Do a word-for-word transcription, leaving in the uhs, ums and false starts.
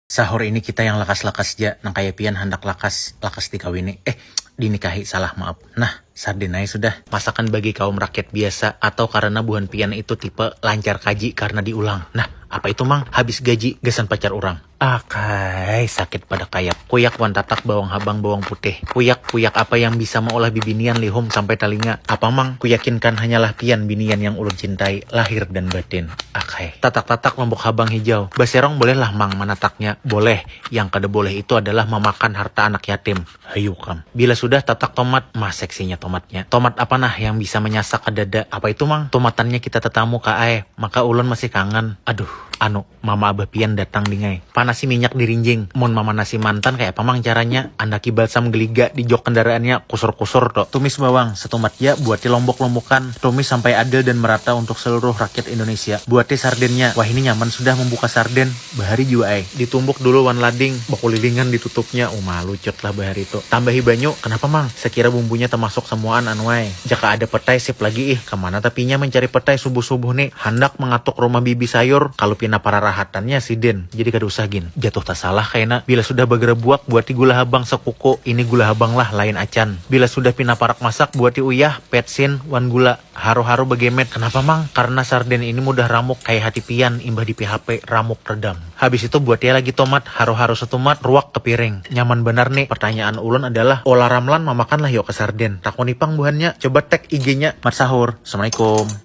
Sahur ini kita yang lakas-lakas ja, nang kaya pian handak lakas, lakas dikawini, eh, dinikahi, salah, maaf. Nah, sarden ai sudah. Masakan bagi kaum rakyat biasa atau karena buhan pian itu tipe lancar kaji karena diulang. Nah, apa itu, Mang? Habis gaji, gasan pacar urang. Akai, sakit pada kayap. Kuyak wan tatak bawang habang, bawang putih. Kuyak, kuyak apa yang bisa maulah bibinian lihum sampai talinga? Apa, Mang? Kuyakinkan hanyalah pian binian yang ulun cintai, lahir dan batin. Akai. Tatak-tatak lombok habang hijau. Baserong bolehlah, Mang, manataknya. Boleh. Yang kada boleh itu adalah mamakan harta anak yatim. Hayu kam. Bila sudah, tatak tomat. Mah, seksinya tomatnya. Tomat apa nah yang bisa menyasak ke dada? Apa itu, Mang? Tomatannya kita tetamu ka ai. Maka ulun masih kangen. Aduh, anu, mama abah pian datang, dingai. Panasi minyak dirinjing. Mun mamanasi mantan, kaya apa, Mang, caranya? Andaki balsam geliga di jok kendaraannya, kusur-kusur to. Tumis bawang, setumat ja, buati lombok-lombokan. Tumis sampai adil dan merata untuk seluruh rakyat Indonesia. Buati sardennya. Wah, ini nyaman sudah membuka sarden. Bahari jua ai. Ditumbuk dulu wan lading, bakulilingan ditutupnya. Uma, lucut lah bahari tu. Tambahi banyu. Kenapa, Mang? Sekira bumbunya termasuk semuaan, anu ai. Jaka ada petai, sip lagi ih. Kemana tapinya mencari petai subuh-subuh ni? Handak mengatuk rumah bibi sayur, kalu pina pararahatannya sidin. Jadi kada usah gin. Jatuh tasalah kaina. Bila sudah bagerebuak, buati gula habang sekuku. Ini gula habang lah, lain acan. Bila sudah pina parak masak, buati uyah, petsin, wan gula. Haru-haru begemet. Kenapa, Mang? Karena sarden ini mudah ramuk, kaya hati pian imbah di P H P, ramuk redam. Habis itu buati lagi tomat, haru-haru setumat, ruak ke piring. Nyaman banar ni. Pertanyaan ulun adalah, ulah Ramlan mamakan lah yo ke sarden? Takuni pang buhannya. Coba tag I G-nya. Mat sahur. Assalamualaikum.